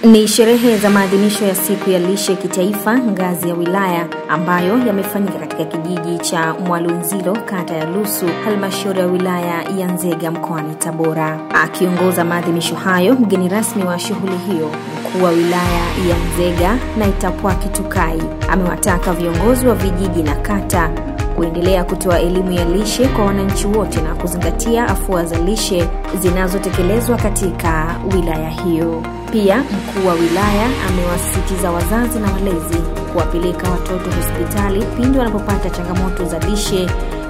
Ni sherehe za maadhimisho ya siku ya lishe kitaifa ngazi ya wilaya ambayo yamefanyika katika kijiji cha Mwalunzilo, kata ya Lusu, halmashauri ya wilaya ya Nzega mkoani Tabora. Akiongoza maadhimisho hayo, mgeni rasmi wa shughuli hiyo, mkuu wa wilaya ya Nzega Naitapwa Kitukai, amewataka viongozi wa vijiji na kata kuendelea kutoa elimu ya lishe kwa wananchi wote na kuzingatia afua za lishe zinazotekelezwa katika wilaya hiyo. Pia mkuu wa wilaya amewasisitiza wazazi na walezi kuwapeleka watoto hospitali pindi wanapopata changamoto za lishe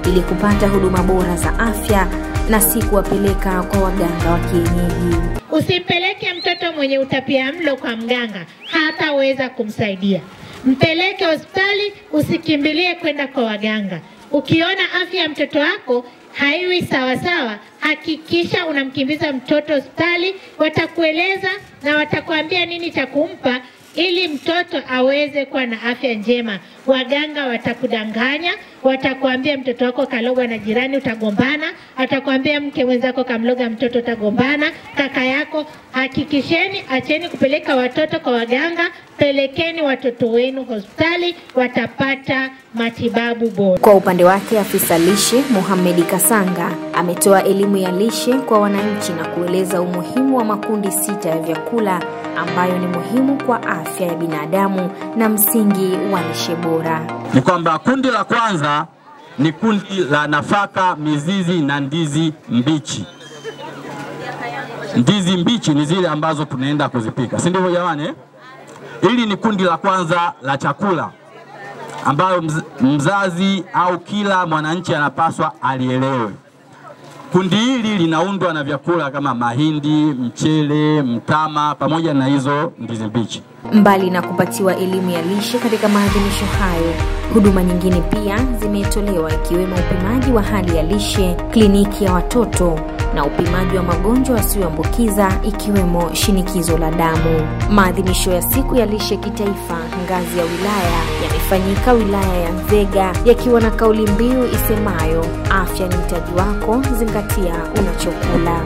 ili kupata huduma bora za afya na si kuwapeleka kwa waganga wa kienyeji. Usipeleke mtoto mwenye utapiamlo kwa mganga, hataweza kumsaidia. Mpeleke hospitali, usikimbilie kwenda kwa waganga. Ukiona afya ya mtoto wako haiwi sawa sawa, hakikisha unamkimbiza mtoto hospitali. Watakueleza na watakuambia nini cha kumpa ili mtoto aweze kuwa na afya njema. Waganga watakudanganya, watakuambia mtoto wako kalogwa na jirani, utagombana. Atakwambia mke mwenzako kamloga mtoto, utagombana, kaka yako. Hakikisheni, acheni kupeleka watoto kwa waganga, pelekeni watoto wenu hospitali, watapata matibabu bora. Kwa upande wake, afisa lishe Mohamed Kasanga ametoa elimu ya lishe kwa wananchi na kueleza umuhimu wa makundi 6 ya vyakula ambayo ni muhimu kwa afya ya binadamu na msingi wa lishe bora. Ni kwamba kundi la kwanza ni kundi la nafaka, mizizi na ndizi mbichi. Ndizi mbichi ni zile ambazo tunaenda kuzipika, si ndivyo jamani? Hili ni kundi la kwanza la chakula ambayo mzazi au kila mwananchi anapaswa alielewe. Kundi hili linaundwa na vyakula kama mahindi, mchele, mtama pamoja na hizo ndizi mbichi. Mbali na kupatiwa elimu ya lishe katika maadhimisho hayo, huduma nyingine pia zimetolewa ikiwemo upimaji wa hali ya lishe, kliniki ya watoto na upimaji wa magonjwa yasiyoambukiza ikiwemo shinikizo la damu. Maadhimisho ya siku ya lishe kitaifa ngazi ya wilaya yamefanyika wilaya ya Nzega yakiwa na kauli mbiu isemayo afya ni mtaji wako, zingatia unachokula.